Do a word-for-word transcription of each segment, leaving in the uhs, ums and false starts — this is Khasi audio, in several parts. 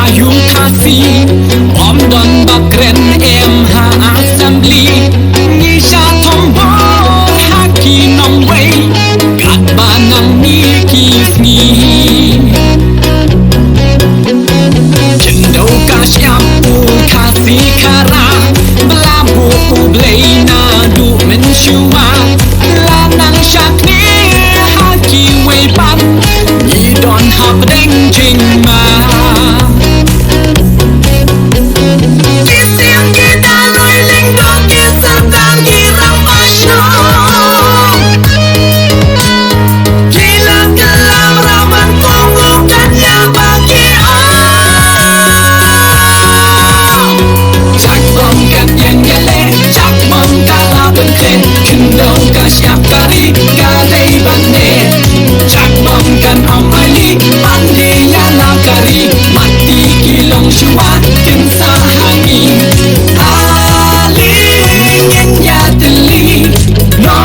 Ïa u Khasi ym don ba kren em ha Assembly. Ngi sha thombor ha ki nongwei katba nangne ki sngi. Khyndew ka shyiap u Khasi Khara, ba la buh u Blei naduh mynshuwa. La nang shakri ha kiwei pat, ngi don hapdeng jingma. Ki siem ki da loi lyngdoh ki syrkar ki rangbah shnong. Ki la kylla bra ban kohnguh kat ïa ba ki ong. Chak bom kat ïeng ïaleh, chak bom ka la pynkhreh, khyndew ka shyiap ka ri ka dei ban deh. Chak bom kan ym aili ban dei ïa la ka ri, mati ki longshuwa kin sah ha ngi. Ali ngin ïatylli, no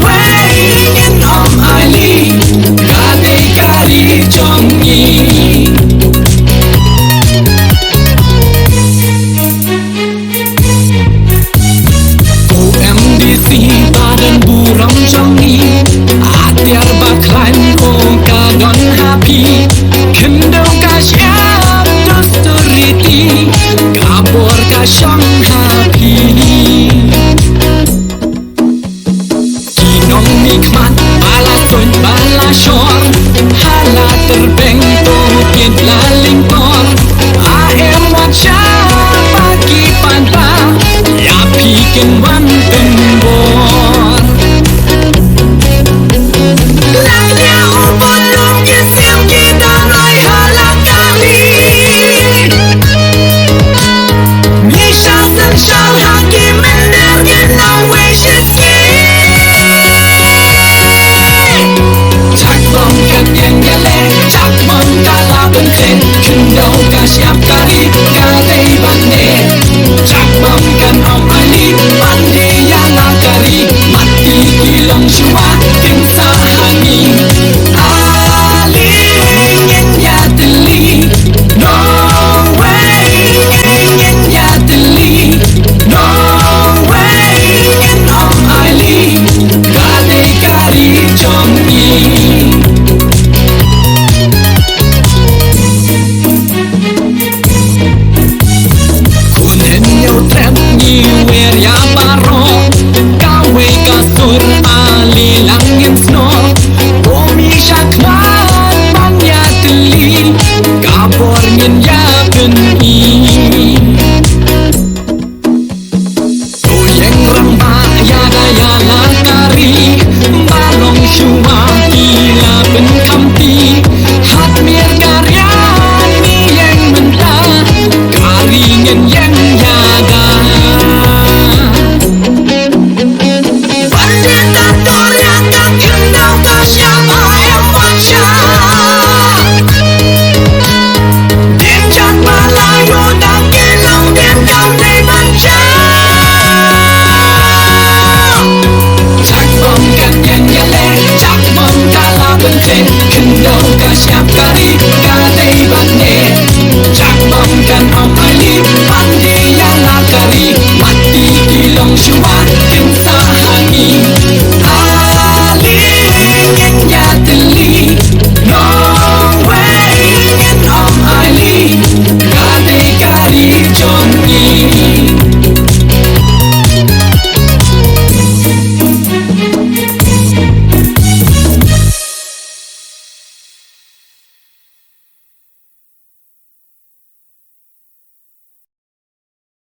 way ngin ym aili, ka dei ka ri jong ngi. U MDC ba don burom jong ngi, atiar ba khlaiñ ko ka don ha phi. Khyndew ka shyiap dustur riti, ka bor ka shong ha phi. Ki nongmihkhmat ba la suiñ ba la shor, ha la tyrpeng to kit la lyngkor. A em wat sha ba ki pan ba, ïa phi kin wan